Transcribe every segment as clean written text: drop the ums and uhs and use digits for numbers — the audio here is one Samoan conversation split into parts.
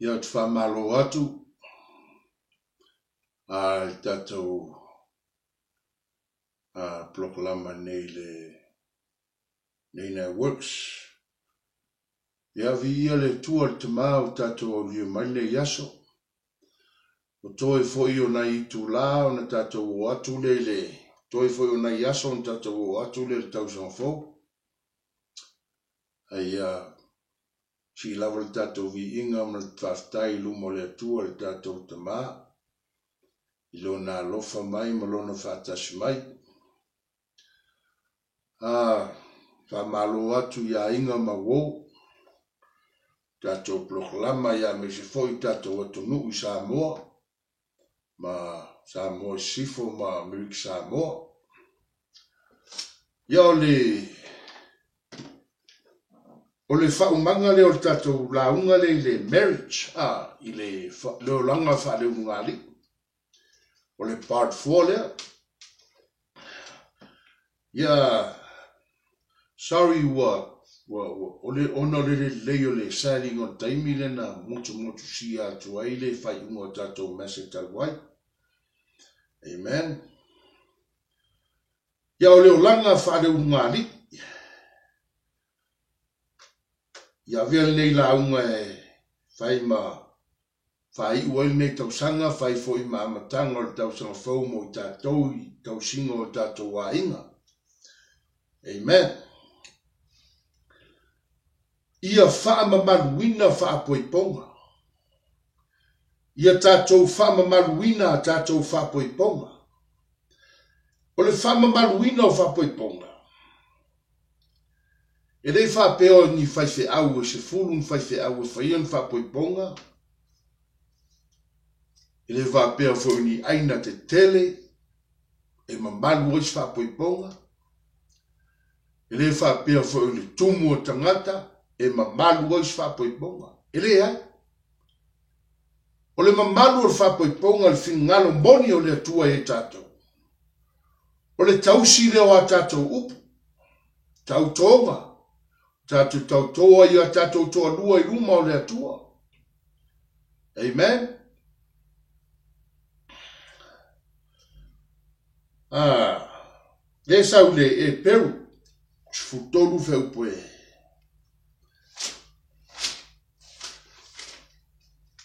Ia ou te faamalo atu a i le tatou polokalama nei le Nina Works. Ia viia le Atua le Tama ua tatou aulia mai lenei aso. O toe foi o nai itulā ona tatou oo atu lea i le toe foi o nai aso ona tatou oo atu lea i le tausaga fou. A ia sii lava le tatou viiga ma le faafetai i luma o le Atua le tatou Tama i Lona alofa mai ma Lona faatasi mai. A faamalo atu i aiga ma uo, tatou polokalama ia aemaise foi tatou atunuu i Samoa ma Samoa i Sisifo ma Amerika Samoa. Ia o le o le faaumaga lea o le tatou lauga lea i le marriage, a, i le, le olaga faaleulugalii. O le part 4 lea. Ia, sorry ua, ua, ua, o le, ona o le le lelei o le sailiga o le taimi lea na motumotusia atu ai le faaiuga o tatou mese talu ai. Amen. Ia, o le olaga faaleulugalii. Ia avea lenei lauga e fai ma faaiu ai lenei tausaga, fai foi ma amataga o le tausaga fou mo i tatou i tausiga o tatou aiga. Amen. Ia faamamaluina faapoipoga. Ia tatou faamamaluina a tatou faapoipoga. O le faamamaluina o faapoipoga, e le i faapea o ni faifeau e sefulu ni faifeau e faia ni faapoipoga, e le faapea foi o ni aina tetele e mamalu ai se faapoipoga, e le faapea foi o le tumu o tagata e mamalu ai se faapoipoga. E leai. O le mamalu o le faapoipoga le finagalo moni o le Atua ia i tatou. O le tausi lea o a tatou upu, tautoga, tatou tauto ai a tatou toalua i luma o le Atua. Amen. Ah, le sau le e peru, 13 feupu e.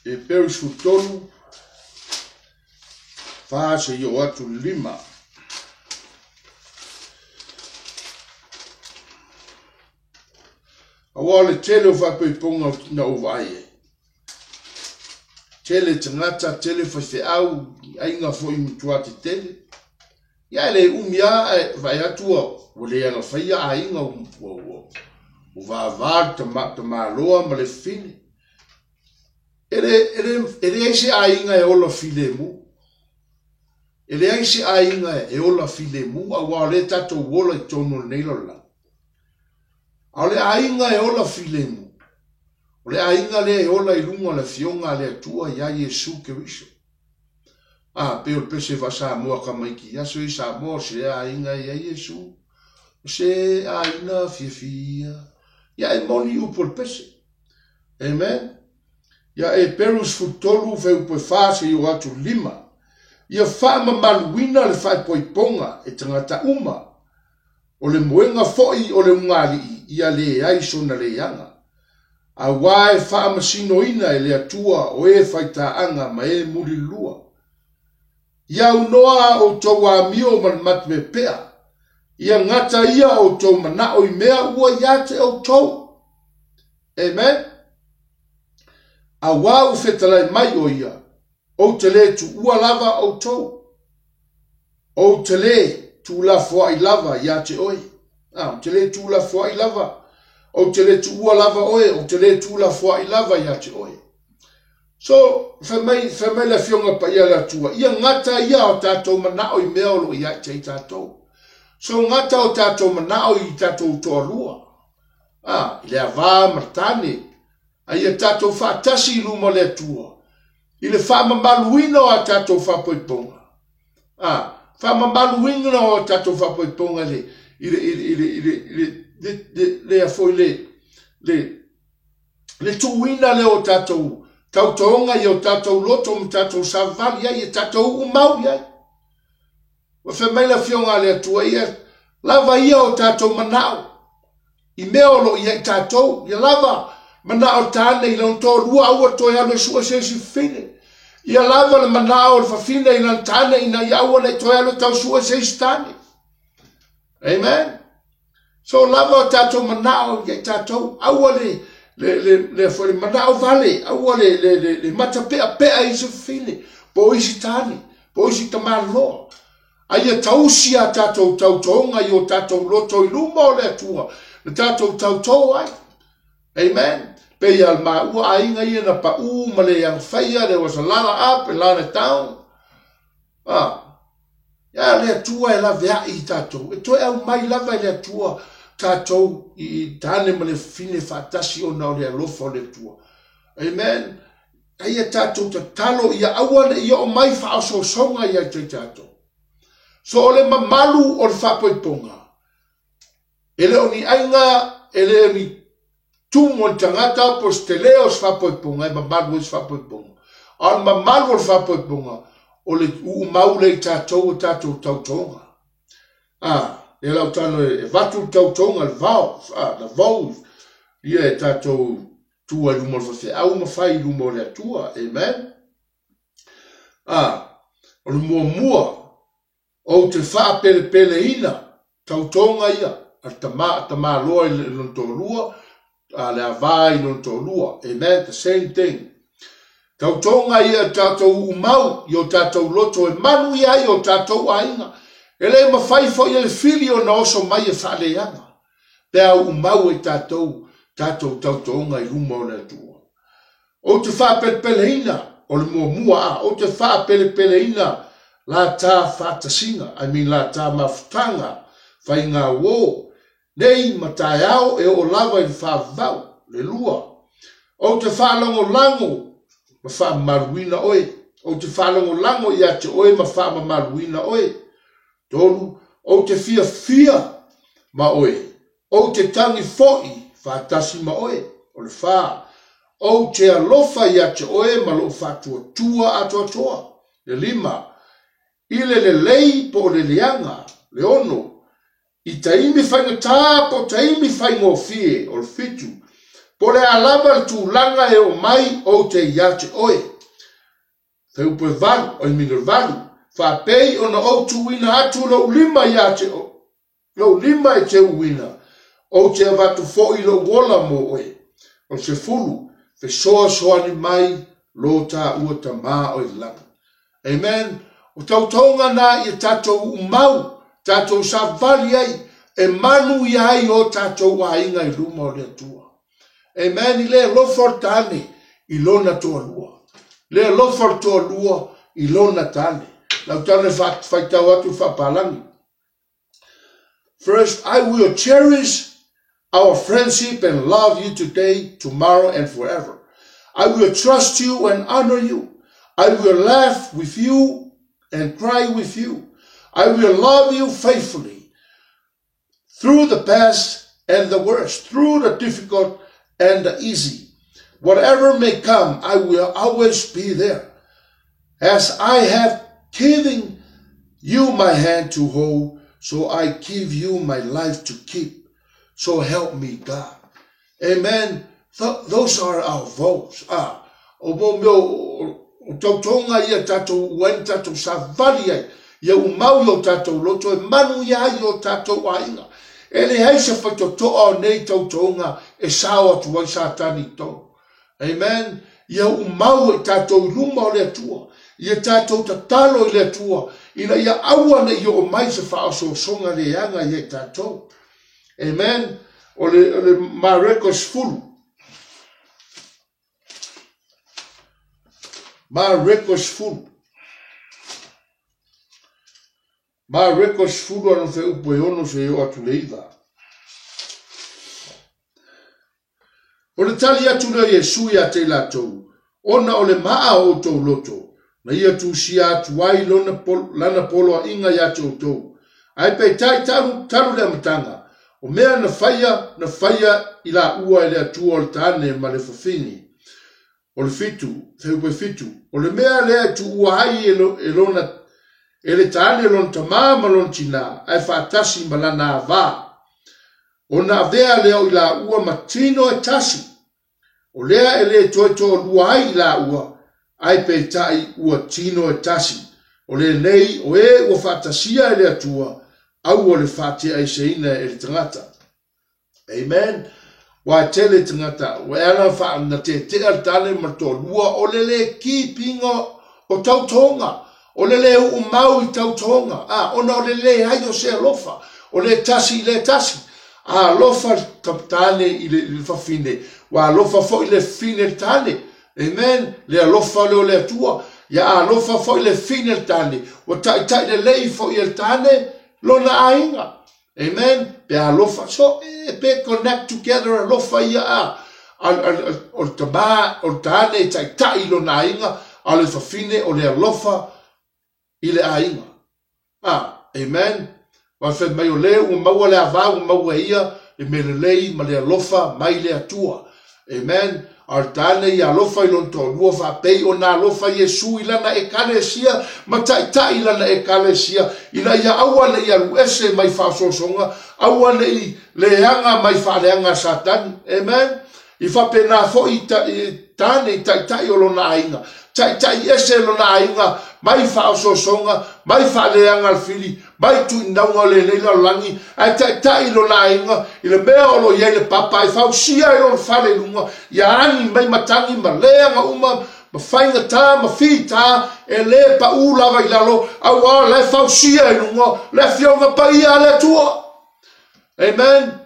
E peu 13, fa seia oo atu i le lima. Aua o le tele o faaipoipoga na ou vaai ai. Tele tagata, tele faifeau, aiga foi matua tetele. Ia e le umi lava ae vaai atu ua, ua le alafaia aiga ua, ua, ua, ua vava le tama, tamaloa ma le fafine. E le, e le, e leai se aiga e ola filemu. E leai se aiga e ola filemu, aua o lea tatou ola i totonu o lenei lalolagi. A o le aiga e ola filemu, o le aiga lea e ola i luga o le Afioga a le Atua ia Iesu Keriso. A, pei o le pese faa-Samoa tamaiti i aso i Samoa, o se aiga e i ai Iesu, o se aiga fiafia. Ia e moni upu o le pese. Amen. Ia Eperu 13, fuaiupu e 4 seia oo atu i le 5. Ia faamamaluina le faaipoipoga e tagata uma, o le moega foi o le ugaalii ia leai sona leaga. Auā e faamasinoina e le Atua o e faitaaga ma e mulilua. Ia aunoa a outou amio ma le matmepea, ia gata ia outou manao i mea ua ia te outou. Amen. Auā ua fetalai mai o ia, Ou te lē tuua lava outou. Ou te lē tuulafoai lava ia te oe. Ah, ou te lē tuulafoai lava. Ou te lē tuua lava oe, ou te lē tuulafoai lava ia te oe. So, fai mai, fai mai le Afioga Paia a le Atua, ia gata ia o tatou manao i mea o lo o ia te i tatou. So, gata o tatou manao i tatou toalua. Ah, i le avā ma le tane, a ia tatou faatasi i luma o le Atua, i le faamamaluina o a tatou faapoipoga. A, faamamaluina o a tatou faapoipoga i le, i le, i le, i le, i le, i le, le, le, lea foi le, le, le tuuina lea o tatou Tautoga i o tatou loto ma tatou savali ai, e tatou uumau i ai. Ua fai mai le Afioga a le Atua, ia lava ia o tatou manao i mea o lo o i ai tatou. Ia lava manao tane i lona toalua, aua toe alu e sue se isi fafine. Ia lava le manao o le fafine i lana tane ina ia aua ne i toe alu e tau sue se isi tane. Amen. So lava o tatou manao ia i tatou, aua le le le le foi le manao vale, aua le le le, le matapeapea i se fafine, po o isi tane, po o isi tamaloa. A ia tausi a tatou tautoga i o tatou loto i luma o le Atua, na tatou tautō ai. Amen. Pei a le maua aiga ia na paʻū ma le agafaia, there was a lot of up and lot of down. Ah, ia le Atua e laveai i tatou, e toe aumai lava e le Atua tatou i tane ma le fafine faatasi ona o le alofa o le Atua. Amen. A ia tatou tatalo ia aua ne i oo mai faaosoosoga ia te tatou. So o le mamalu o le faapoipoga, e le o ni aiga, e le o ni tumu o le tagata po o se tele o se faapoipoga e mamalu ai se faapoipoga. A o le mamalu o le faapoipoga, o le uumau lea i tatou o tatou tautoga. A, lea lau tano e avatu le tautoga, le vao, a, the vows, ia e tatou tua i luma o le faifeau ma fai i luma o le Atua. Amen. A, o le muamua, ou te faapelepeleina tautoga ia a le tama, tamaloa i lona toalua, a le ava i lona toalua. Amen. The same thing. Tautoga ia e tatou uumau i o tatou loto e manuia ai o tatou aiga. E le mafai foi e le fili ona oso mai e faaleaga. Pe a uumau e tatou, tatou tautoga i luma o le Atua. Ou te faapelepeleina, o le muamua a, ou te faapelepeleina la tā faatasiga, I mean la tā mafutaga, faigauō, nei ma taeao e oo lava i le faavavau, le lua. Ou te faalagolago ma faamamaluina oe, ou te faalagolago ia te oe ma faamamaluina oe. Tolu, ou te fiafia ma oe, Ou te tagi foʻi faatasi ma oe, o le fa. Ou te alofa ia te oe ma lou faatuatua atoatoa, le lima. I le lelei po o le leaga, le ono. I taimi faigata po o taimi faigofie, o le fitu. Po o le a lava le tulaga e oo mai, ou te ia te oe. Feupu e valu, I mean le valu, faapei ona ou tuuina atu lou lima ia te lou lima e te uina, ou te avatu foi lou ola mo oe. O le sefulu, fesoasoani mai lo taua Tama o i lagi. Amen. O tautoga na ia tatou uumau, tatou savali ai, e manuia ai o tatou aiga i luma o le Atua. Amen. I le alofa o le tane i lona toalua. Le alofa o le toalua i lona tane. Lau tane faitau atu faapalagi. First, I will cherish our friendship and love you today, tomorrow, and forever. I will trust you and honor you. I will laugh with you and cry with you. I will love you faithfully through the best and the worst, through the difficult and the easy. Whatever may come, I will always be there. As I have given you my hand to hold, so I give you my life to keep. So help me God. Amen. Those are our vows. Ah, o mo mea o tautoga ia tatou ua ai tatou savali ai, ia umau i o tatou loto e manuia ai o tatou aiga. E leai se faitotoa o nei tautoga e sao atu ai Satani i tonu. Amen. Ia umau e tatou i luma o le Atua. Ia tatou tatalo i le Atua, ina ia aua ne i oo mai se faaosoosoga leaga ia i tatou. Amen. O le, o le Mareko 10. Mareko 10. Mareko 10 ano fe upu e ono se o atu le iva. O le tali atu lea o Iesu ia te i latou, Ona o le maa o outou loto, na ia tusia atu ai lona, lana poloaiga ia te outou. Ae peitai talu, talu le amataga, o mea na faia, na faia i laua e le Atua o le tane ma le fafine. O le fitu, Fuaiupu 7, O le mea lea e tuua ai e, lo, e, lona, e le tane lona tamā ma lona tinā, ae faatasi ma lana avā. Ona avea lea o i laua ma tino e tasi. O lea e le toe toalua ai i laua, ae peitai ua tino e tasi. O lenei, o e ua faatasia e le Atua, aua le faateaeseina e le tagata. Amen. Ua e tele tagata, ua e ala wha na te te al tane ma toalua, o le le kīpinga o tautoga, o le le uu mau i tautoga, a, ona o le le ai o se alofa, o le tasi i le tasi, a alofa tane i le, i le fafine, ua alofa foi le fine le tane, amen, le alofa le o le Atua, ia alofa foi le fine le tane, ua taitai lelei foi e le tane, lona aiga. Amen. Pe alofa. So, e pe connect together alofa ia a. O le tamā, o le tāne e taitai i lona aiga, a o le fafine o le alofa i le aiga. Ah, amen. Ua fai mai o le ua maua le avā ua maua e ia le mea lelei ma le alofa mai le Atua. Amen. A o le tāne ia alofa i lona toalua faapei ona alofa Iesu i lana Ekalesia ma taitai i lana Ekalesia ina ia aua ne i alu ese mai faaosoosoga, aua ne i leaga mai faaleaga a Satani. Amen. I faapena foi i ta, i tāne i taitai o lona aiga, taitai ese lona aiga mai faaosoosoga, mai faaleaga a le fili, mai tuinauga o lenei lalolagi, ae taitai i lona aiga i le mea o lo o i ai le papa e fausia ai lona fale i luga, ia agi mai matagi ma leaga uma ma faigata ma fita e le paʻū lava i lalo, auā o la e fausia i luga le Afioga Paia a le Atua. Amen.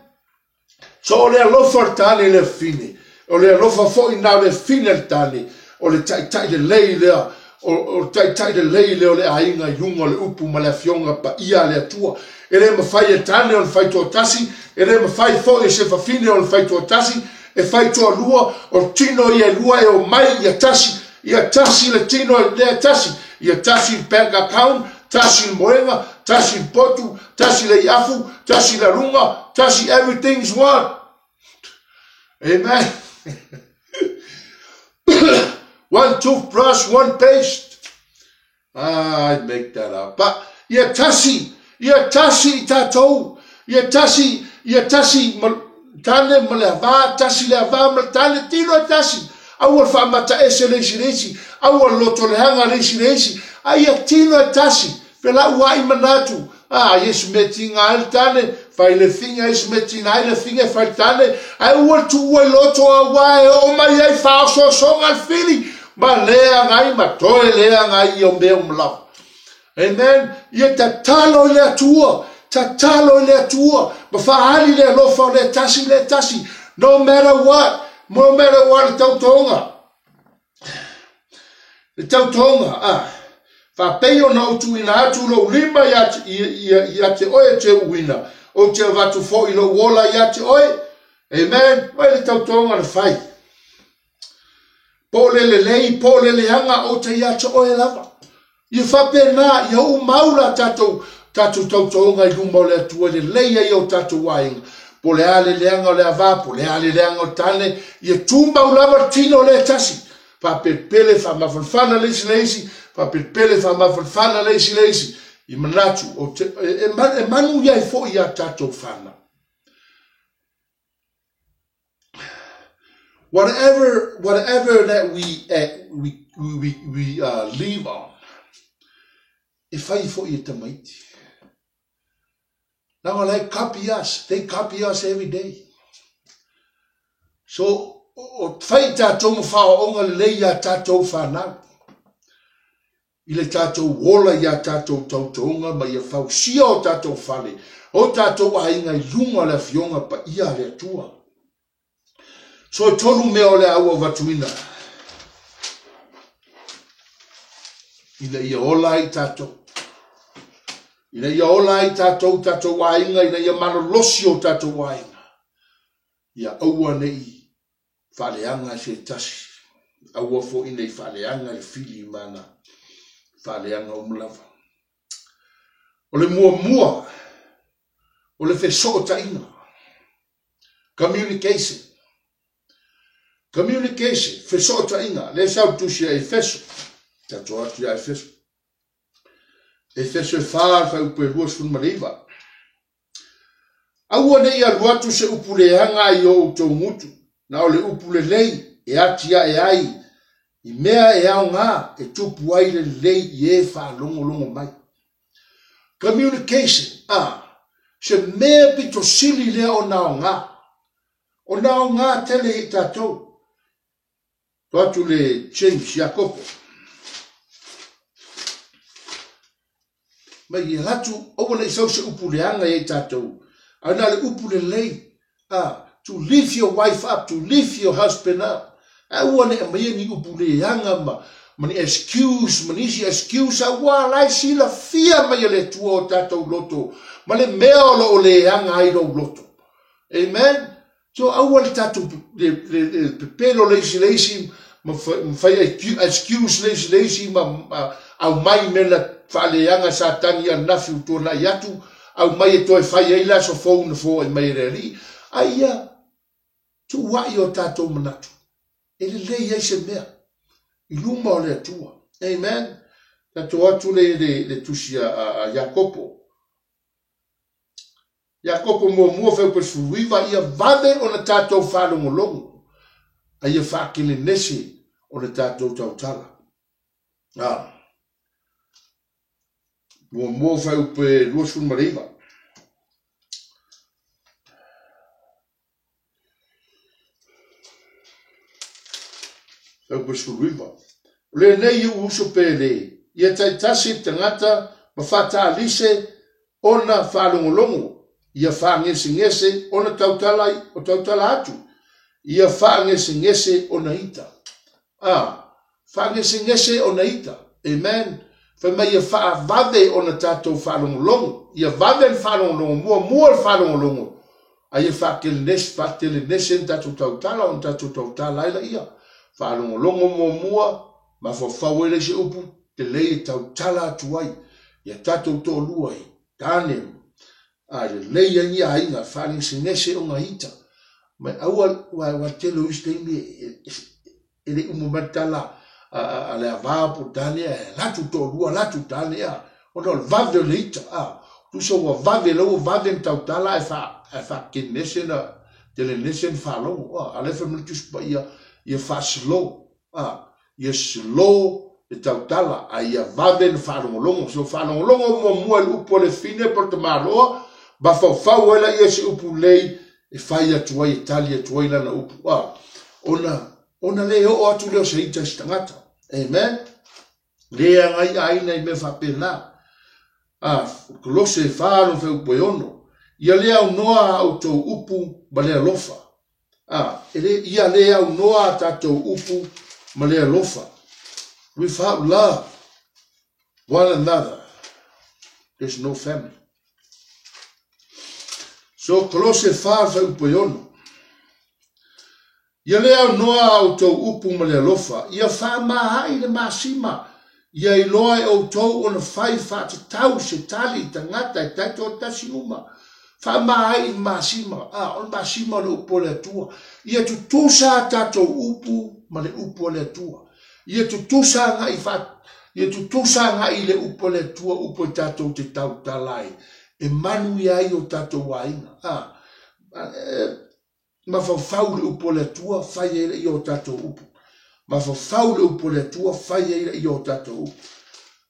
So o le alofa o le tane i le fine, o le alofa foi na o le fine le tane, o le taitai lelei lea, o le taitai lelei lea o le aiga i luga o le upu ma le afioga paia a le Atua. E le mafai e tane ona fai toatasi, e le mafai foi e se fafine ona fai toatasi, e fai toalua, o tino ia e lua e omai ia tasi, ia tasi le tino lea e tasi, ia tasi le bank account, tasi le moega, tasi le potu, tasi le iafu, tasi le aluga, tasi everything's one. Amen. One toothbrush, one paste. Ah, I make that up. But ia tasi, ia tasi i tātou, ia tasi, ia tasi ma, tane ma le avā, tasi le avā ma le tane, tino e tasi. Aua le faamata ese le isi le isi, aua le loto leaga le isi le isi, a ia tino e tasi. Felauai manatu, a ia se mea tiga ai le tane, fai le figa, ia se mea tiga ai le figa, fai le tane, ae ua le tuua i loto auā e oo mai ai faaosoosoga le fili, ma leaga ai ma toe leaga ai ia mea uma lava. Amen. Ia tatalo i le Atua, tatalo i le Atua, ma faaali le alofa o le tasi le tasi, no matter what, no matter what le tautoga. Le tautoga, a, faapei ona ou tuuina atu lou lima ia, ia, ia te oe e te uuina, ou te avatu foi lou ola ia te oe. Amen. Vai le tautoga na fai. Po o le lelei, po o le leaga, ou te ia te oe lava. Ia faapena, ia uu mau la tatou, tatou tautoga i luma o le Atua, e lelei ai o tatou aiga. Po le a le leaga o le avā, po le a le leaga o le tane, ia tumau lava le tino o le tasi. Faapelepele, faamafanafana le isi le isi, faapelepele, faamafanafana le isi le isi. I manatu, o te, e, e, e manu ia ai foi ia tatou fanau. Whatever, whatever that we, uh, we, we, we uh, leave on, e whai foi e tamaiti. Now, they copy us. They copy us every day. So, o whai tātou ma whaoonga lelei ia tātou whanau. I le tātou ola i a tātou tautouga ma ia fausia o tātou fale, o tātou aiga i luga o le Afioga Paia a le Atua. So e tolu mea o le a ua avatuina ina ia ola ai tātou. Ina ia ola ai tātou, tātou aiga, ina ia malolosi o tātou aiga. Ia aua nei faaleaga se tasi, aua foi nei faaleaga le fili ma ana faaleaga uma lava. O le muamua, o le fesootaiga, communication. Communication, fesootaiga, lea sa ou tusi ia Efeso, tatou atu ia Efeso. Efeso e 4 le fuaiupu e 29. Aua ne i alu atu se upu leaga i o outou gutu, na o le upu lelei e atiae ai i mea e aoga e tupu ai le lelei i e faalogologo mai. Communication, a, se mea pito sili lea ona aoga. Ona aoga tele i tatou. To atu le James Iakopo. Mai ia atu, aua ne i sau se upu leaga ia i tatou. Ae na o le upu lelei, a, to lift your wife up, to lift your husband up. Aua ne i aumaia ni upu leaga ma, ma ni excuse, ma nisi excuse, aua la e silafia mai e le Atua o tatou loto, ma le mea o lo o leaga ai lou loto. Amen. So aua le tatou le, le, le pepelo le isi le isi ma fai excuse le isi le isi ma, ma aumai mea na faaleaga Satani ananafi ua tuanai atu, aumai e toe fai ai le aso fou na foai mai e le Alii. A ia tuuai o tatou manatu e lelei ai se mea i luma o le Atua. Amen. Tatou atu le, le, le tusi a, a, a Iakopo. Iakopo muamua fuaiupu 19, ia vave ona tatou faalogologo, a ia faakelenese o le tatou tautala. A. Muamua fuaiupu 29. Fuaiupu 19. O lenei ou uso pele, ia taitasi le tagata ma faataalise ona faalogologo, ia faagesegese ona tautala, o tautala atu, ia faagesegese ona ita. A, faagesegese ona ita. Amen. Fai mai ia faavave ona tatou faalogologo. Ia vave le faalogologo, muamua le faalogologo. A ia faatelenese, faatelenese na tatou tautala ona tatou tautala ai laia. Faalogologo muamua, mafaufau ai le isi upu, telei e tautala atu ai. Ia tatou toalua i tane, a lelei ai ni aiga, faagesegese ona ita. Mai aua, ua, ua tele o isi taimi e, e, e le uma mai le tala a le ava po o tane ae alu atu le toalua alu atu le tane a ona o le vave o le ita a tusa ua vave la ua vave na tautala ae fa ae faakenese na telenese na faalogo a a lea fai mai le Tusi Paia ia faaslow a ia slow le tautala a ia vave na faalogologo. So faalogologo muamua i le upu a le fine po o le tamaloa mafaufau ai laia se upu lelei e fai atu ai e tali atu ai lana upu a ona ona le oo atu lea o se ita i se tagata. Amen. Le agai aina i mea faapena. A Kolose e 4 lona fuaiupu e 6. Ia le aunoa a outou upu ma le alofa. A, e le, ia le aunoa a tatou upu ma le alofa. Without love one another, there's no family. So, Kolose 4 fuaiupu e 6. Ia le aunoa a outou upu ma le alofa, ia faamāhaʻi le masima, ia iloa e outou ona fai faatatau se tali i tagata e taitoatasi uma. Faamāhaʻi le masima, a, o le masima o le upu a le Atua. Ia tutusa a tatou upu ma le upu a le Atua. Ia tutusa agai fa, ia tutusa agai i le upu a le Atua, upu e tatou te tautala ai, e manuia ai o tatou aiga. A, e, Mafaufau le upu a le Atua, fai ai laia o tatou upu. Mafaufau le upu a le Atua, fai ai laia o tatou upu.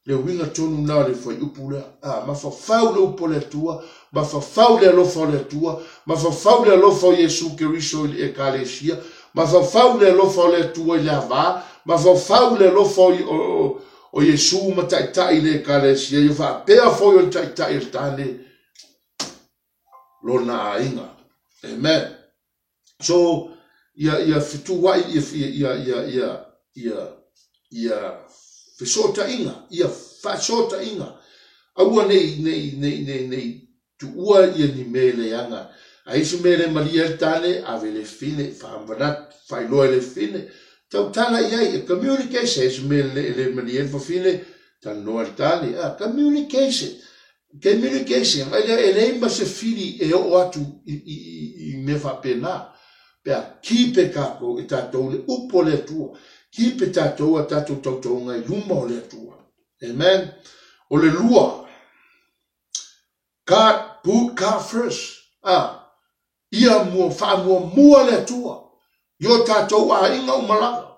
Le uiga tonu na o le fuaiupu lea. A, mafaufau le upu a le Atua, mafaufau le alofa o le Atua, mafaufau le alofa o Iesu Keriso i le Ekalesia, mafaufau le alofa o le Atua i le ava, mafaufau le alofa o, o, o Iesu ma taitai i le Ekalesia, ia faapea foi o le taitai o le tane lona aiga. Amen. So, ia, ia fetuuai, ia, ia, ia, ia, ia, ia fesootaiga, ia faasootaʻiga, aua ne i, ne i, ne i, ne i, ne i tuua ia ni mea leaga. A i se mea le malie ai le tane, ave le fine, faamanatu, faailoa i le fine, tautala i ai, e communication, se mea le, le malie ai le fafine, talanoa i le tane, a, communication. Communication, e leai ma se fili e oo atu i, i, i, i mea faapena. Pe a keep e kākou e tātou le upu o le Atua. Keep e tātou a tātou tautauga i luma o le Atua. Amen. O le lua, God, put God first. Ah, ia mua, faamuamua le Atua i o tātou aiga uma lava.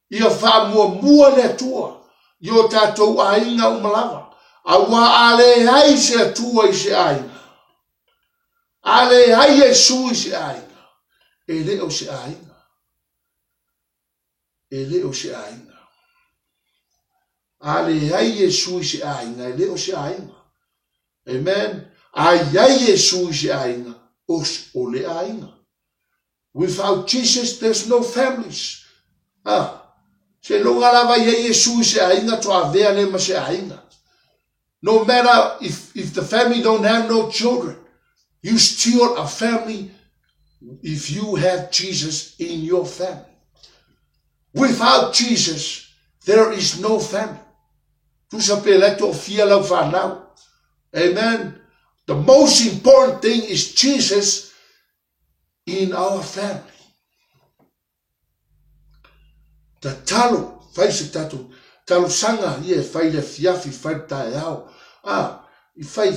Ia faamuamua le Atua i o tātou aiga uma lava. Auā a leai se Atua i se aiga, a leai Iesu i se aiga, e le o se aiga. E le o se aiga. A leai Iesu i se aiga, e le o se aiga. Amen. A iai Iesu i se aiga, o, o le aiga. Without Jesus, there's no families. Ah, seiloga lava i ai Iesu i se aiga, toa avea lea ma se aiga. No matter if, if the family don't have no children, you still a family if you have Jesus in your family. Without Jesus, there is no family. Tusa pe lai toafia lau whanau. Amen. The most important thing is Jesus in our family. Tatalo, fai se tatou talosaga ia e fai le afiafi, fai le taeao. A, i fai,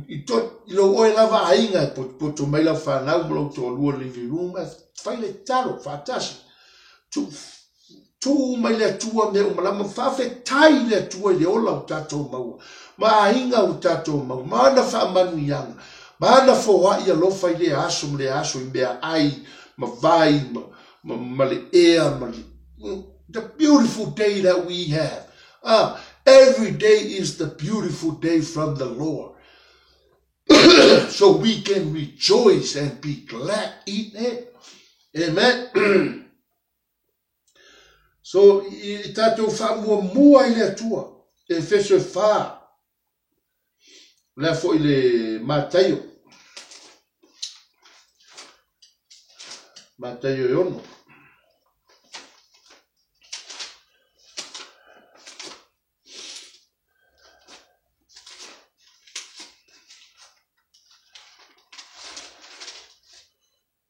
i, to, i lou oe lava aiga e potopoto mai lau whanau ma lou toalua living room, e fai le talo, faatasi. Tu, tuu mai le Atua mea uma lava, faafetai i le Atua i le ola o tatou maua, ma aiga o tatou maua, ma ana faamanuiaga, ma ana foai alofa i lea aso ma lea aso i meaai, ma vai, ma, ma, ma le ea, ma le, the beautiful day that we have. Ah, every day is the beautiful day from the Lord. So we can rejoice and be glad in it. Amen. So, i tātou faamuamua i le Atua, Efeso e whā, lea foi le Mataio, Mataio e ono.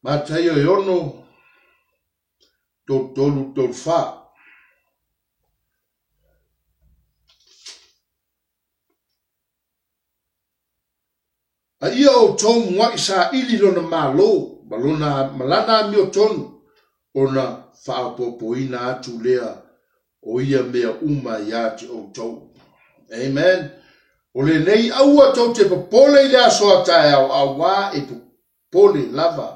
Mataio e ono, 33, 34. A ia outou muaʻi saili lona Malo ma lona ma lana amiotonu, ona faaopoopoina atu lea o ia mea uma iā te outou. Amen. O lenei aua tou te popole i le aso a taeao, auā e popole lava,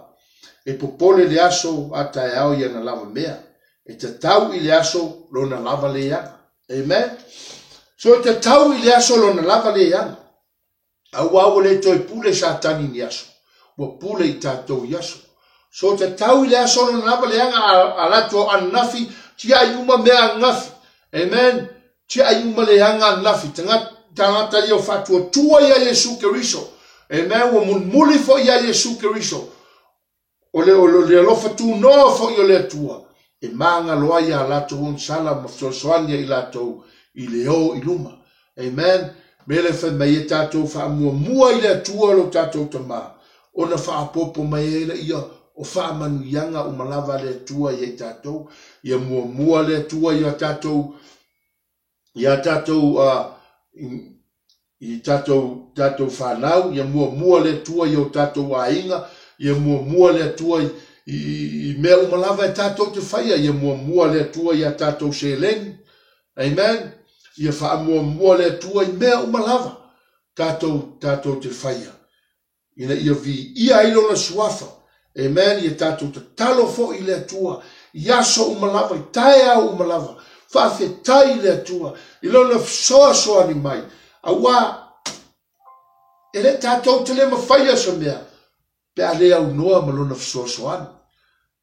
e popole le aso a taeao i ana lava mea. E tatau i le aso lona lava leaga. Amen. So e tatau i le aso lona lava leaga. Auā ua le toe pule Satani i ni aso, ua pule i tatou i aso. So tatau i le aso lona lava leaga a, a latou au ananafi, tiai uma mea ananafi. Amen. Tiai uma leaga ananafi. Tagata, tagata ia o faatuatua ia Iesu Keriso. Amen. Ua mulimuli foi ia Iesu Keriso. O le, o le alofa tunoa foi o le Atua, e magalo ai a latou agasala ma fesoasoani ai latou i le o i luma. Amen. Me le fai mai e tatou faamuamua i le Atua lo tatou Tama, ona faaopoopo mai ai laia o faamanuiaga uma lava a le Atua ia i tatou. Ia muamua le Atua ia tatou ia tatou uh, i tatou, tatou whanau, ia muamua le Atua i o tatou aiga, ia muamua le Atua i, i, i mea uma lava e tatou te whaia, ia muamua le Atua i a tatou seleni. Amen. Ia faamuamua le Atua i mea uma lava tatou, tatou te whaia. Ina ia viia ai Lona Suafa. Amen. Ia tatou tatalo foi i le Atua i aso uma lava, i taeao uma lava. Faafetai i le Atua i Lona fesoasoani mai. Auā, e le tatou te le mafaia se mea pe a le aunoa ma Lona fesoasoani.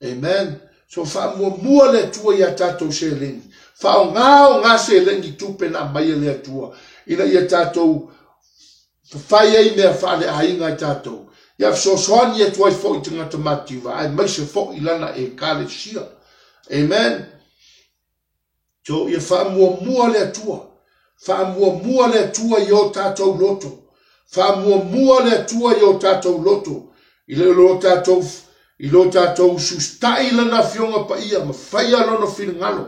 Amen. So faamuamua le Atua ia tatou seleni. Faaaoga o ngā seleni tupe na aumai e le Atua ina ia tatou fai ai mea faaleaiga i tatou. Ia fesoasoani atu ai foi i tagata matitiva aemaise foi i lana Ekalesia. Amen. So ia faamuamua le Atua. Faamuamua le Atua i o tatou loto. Faamuamua le Atua i o tatou loto. I le, lo tatou, I lo tatou usuusutaʻi i Lana Afioga Paia ma faia Lona finagalo.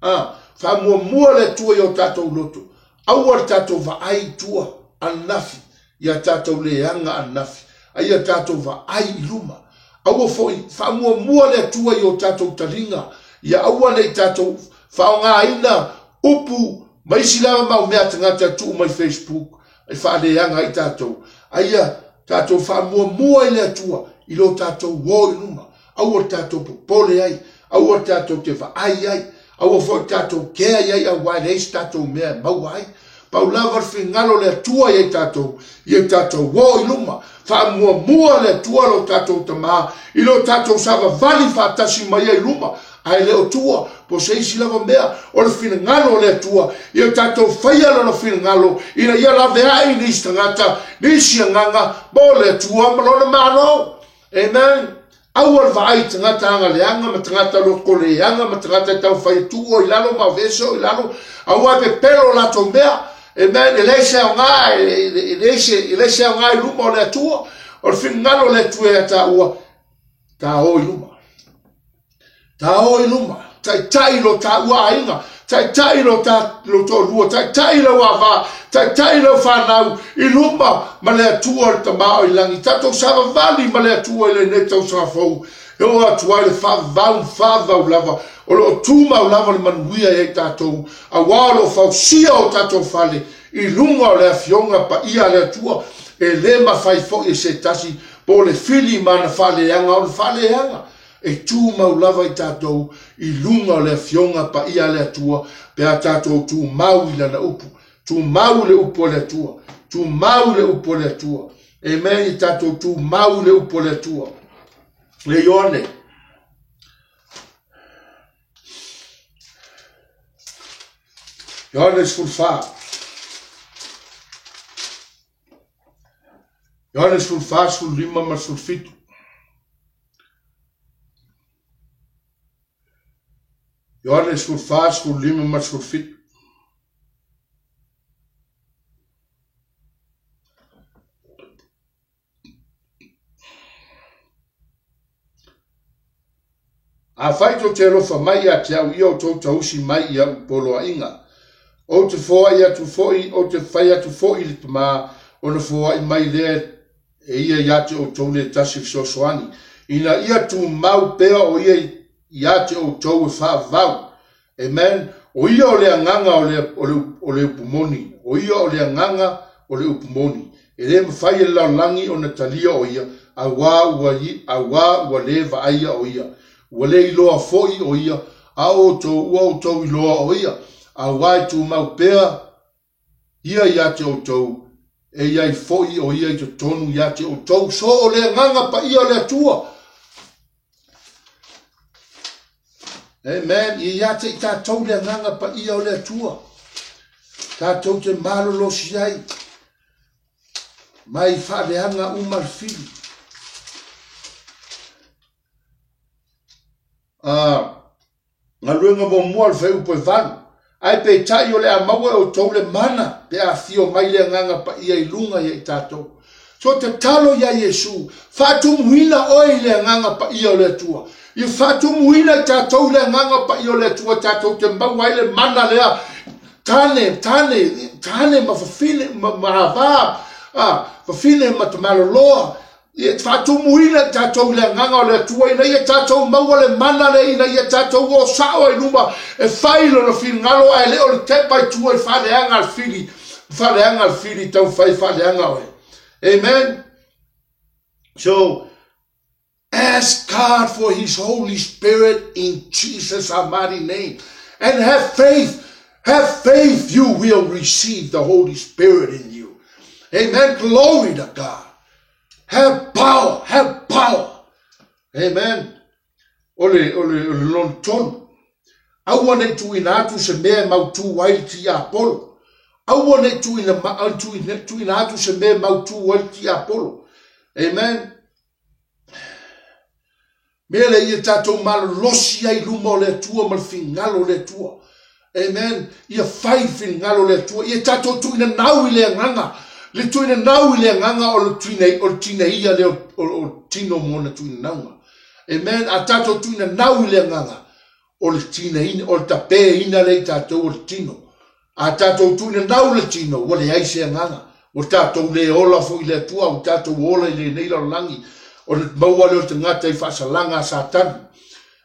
A, faamuamua le Atua i o tatou loto. Aua le tatou vaai i tua ananafi, ia tatou leaga ananafi, a ia tatou vaai i luma. Aua foi, faamuamua le Atua i o tatou taliga, ia aua ne i tatou faaaogaina upu ma isi lava mau mea a tagata e tuu mai Facebook e faaleaga ai tatou. A ia tatou faamuamua i le Atua i lo tatou o i luma. Aua le tatou popole ai, aua le tatou te vaai ai, aua foi le tatou kea i ai auā e leai se tatou mea e maua ai. Pau lava le finagalo o le Atua ia i tatou, ia tatou o i luma. Faamuamua le Atua lo tatou Tamā i lo tatou savavali faatasi ma ia i luma, ae le o tua, po o se isi lava mea, o le finagalo o le Atua, ia tatou faia Lona finagalo, ina ia laveai nisi tagata, nisi agaga mo le Atua ma Lona Malo. Amen. Aua le vaai i tagata agaleaga ma tagata lotoleaga ma tagata e taumafai e tuu oe i lalo ma aveese oe i lalo, aua e pepelo o latou mea. Amen. E leai se aoga, e leai se aoga i luma o le Atua. O le finagalo o le Atua ia taua, ta o i luma. Ta o i luma, taitai lo taua aiga, taitai lo ta lo toalua, taitai lau ava, taitai lau fanau i luma ma le Atua le Tama o i lagi. Tatou savavali ma le Atua i lenei tausaga fou, e oo atu ai le faavavau ma faavavau lava, o lo o tumau lava le manuia ia i tatou, auā o lo o fausia o tatou fale i luga o le Afioga Paia a le Atua, e le mafai foi e se tasi po o le fili ma ana faaleaga ona faaleaga. E tumau lava i tatou i luga o le Afioga Paia a le Atua pe a tatou tumau i Lana upu. Tumau i le upu a le Atua. Tumau i le upu a le Atua. Amen. I tatou tumau i le upu a le Atua. Le Ioane. Ioane 14. Ioane 14, 15 ma le 17. Ioane 14, 15 ma le 17. Afai tou te alofa mai ia te au ia outou tausi mai i au poloaiga, ou te foai atu foi, ou te fai atu foi i le Tama, ona foai mai lea e ia ia te outou le tasi fesoasoani, ina ia tumau pea o ia ia te outou e faavavau. Amen. O ia o le agaga o le, o le, o le upu moni. O ia o le agaga o le upu moni. E le mafai e le lalolagi ona talia o ia, auā ua, auā ua le vaaia o ia. Ua le iloa foi o ia, a o outou, ua outou iloa o ia, auā e tumau pea ia ia te outou, e i ai foi o ia i totonu ia te outou. So o le agaga paia o le Atua. Amen. Ia ia te i tatou le agaga paia o le Atua. Tatou te malolosi ai. Mai faaleaga uma le fili. Galuega muamua o le fuaiupu e 8. Ae peitai o le a maua e outou le mana pe a afio mai le Agaga Paia i luga ia i tatou. So tatalo ia Iesu, faatumuina oe i le Agaga Paia o le Atua. Ia faatumuina i tatou i le Agaga Paia o le Atua tatou te maua ai le mana lea. Tane, tane, tane ma fafine, ma, ma ava, a, fafine ma tamaloloa, Ia faatumuina i tatou i le agaga o le Atua ina ia tatou maua le mana lea ina ia tatou o sao ai luma e fai lona finagalo ae le o le tepa i tua i faaleaga a le fili, faaleaga a le fili taumafai faaleaga oe. Amen. So, ask God for His Holy Spirit in Jesus' almighty name and have faith. Have faith you will receive the Holy Spirit in you. Amen. Glory to God. Have power, have power. Amen. O le, o le, o le lona tolu. Aua ne i tuuina atu se mea e mautū ai le tiapolo. Aua ne i tuuina, tuuina, tuuina atu se mea e mautū ai le tiapolo. Amen. Mea lea ia tatou malolosi ai i luma o le Atua ma le finagalo o le Atua. Amen. Ia fai le finagalo o le Atua. Ia tatou tuuina nau i le agaga. Le tuuina nau i le agaga o le tine, o le tine ia lea o, o, o tino mo ona tuuina nauga. Amen. A tatou tuuina nau i le agaga, o le tinaina, o le tapeina lea i tatou o le tino. A tatou tuuina nau le tino, ua leai se agaga. Ua tatou le ola foi i le Atua, ua tatou ola i lenei lalolagi. O le maua lea o le tagata i faasalaga a Satani.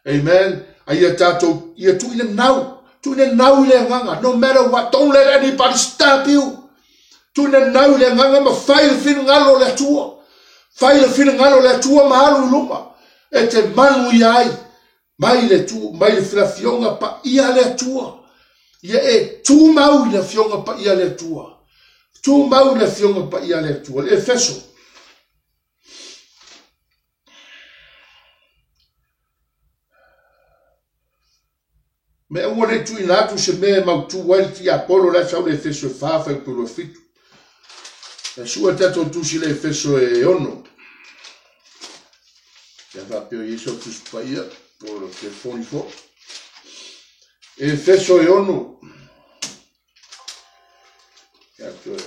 Amen. A ia tatou, ia tuuina nau, tuuina nau i le agaga. No matter what, don't let anybody stop you. Tuuina nau i le agaga ma fai le finagalo o le Atua. Fai le finagalo o le Atua ma alu i luma. E te manuia ai mai le tu, mai le afioga paia a le Atua. Ia e tumau i le afioga paia a le Atua. Tumau i le afioga paia a le Atua. Le Efeso. Me aua ne i tuuina atu se mea e mautu ai le tiapolo la e sau le Efeso e 4 fuaiupu 27. E sua tatou tusi le Efeso e 6. Ia faapea o Iesu o Tusi Paia po o le telefoni foi. Efeso e 6. Ia toe.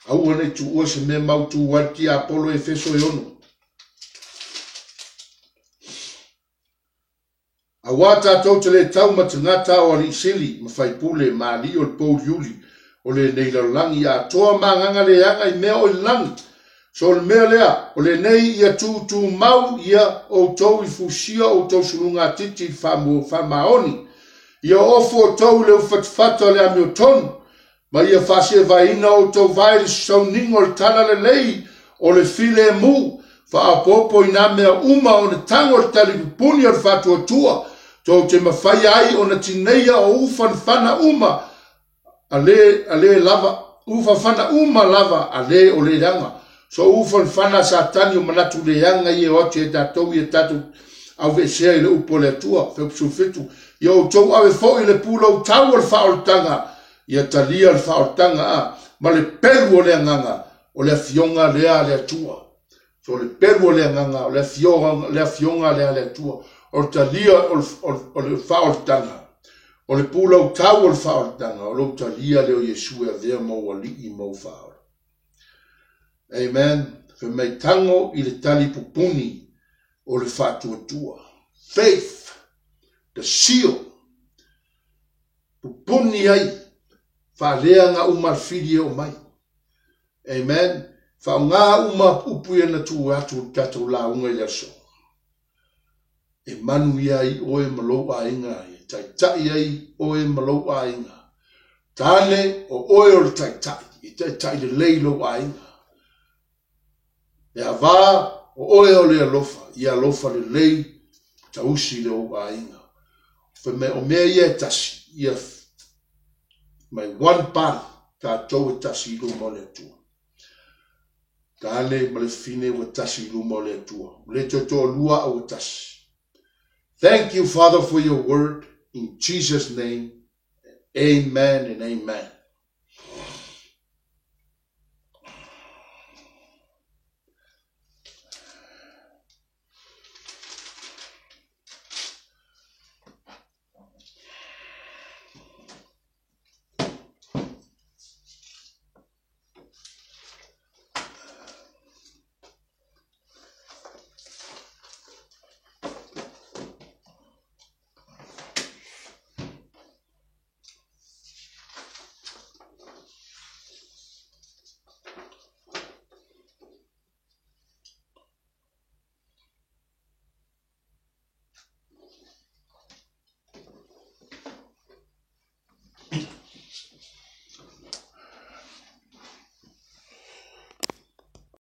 Aua ne i tuua se mea mautu ai le tiapolo Efeso e 6. Auā tatou te le tau ma tagata o alii sili ma faipule ma alii o le pouliuli o lenei lalolagi atoa ma agaga leaga i mea o i le lagi. So o le mea lea, o lenei ia tutumau ia outou i fusia outou sulugatiti i le faamaoni, ia ofo outou i le ufatafata o le amiotonu, ma ia faasevaina outou vae i le sauniga o le talalelei o le filemu, faaopoopo i nā mea uma ona tago le talipupuni o le faatuatua, tou te mafaia ai ona tineia o ufanafana uma a le, a le lava, ufanafana uma lava a le o le leaga. So ufanafana a Satani o manatu leaga ia o atu e tatou ia tatou auveesea i le upu o le Atua, Fuaiupu 17, ia outou ave foi le pulou tau o le faaolataga, ia talia le faaolataga a, ma le pelu o le agaga, o le afioga lea a le Atua. So le pelu o le agaga, o le afioga, le afioga lea a le Atua, o le talia o le faaolataga, o le pulou tau o le faaolataga, o lou talia lea o Iesu e avea ma ou alii ma ou faaola. Amen. Fai mai tago i le tali pupuni o le faatuatua. Faith, the seal. Pupuni ai, faaleaga uma le fili e oo mai. Amen. Faaaoga uma upu ia na tuu atu i le tatou lauga i le aso. E manuia ai oe ma lou aiga, e taitai ai oe ma lou aiga. Tane, o oe o le taitai, e taitai lelei lou aiga. E avā, o oe o le alofa, ia alofa lelei, tausi le ou aiga. Fai mai, o mea ia e tasi, ia mai one body, tatou e tasi i luma o le Atua. Tane ma le fine ua tasi i luma o le Atua. Ua le toe toalua a ua tasi. Thank you, Father, for your word. In Jesus' name, amen and amen.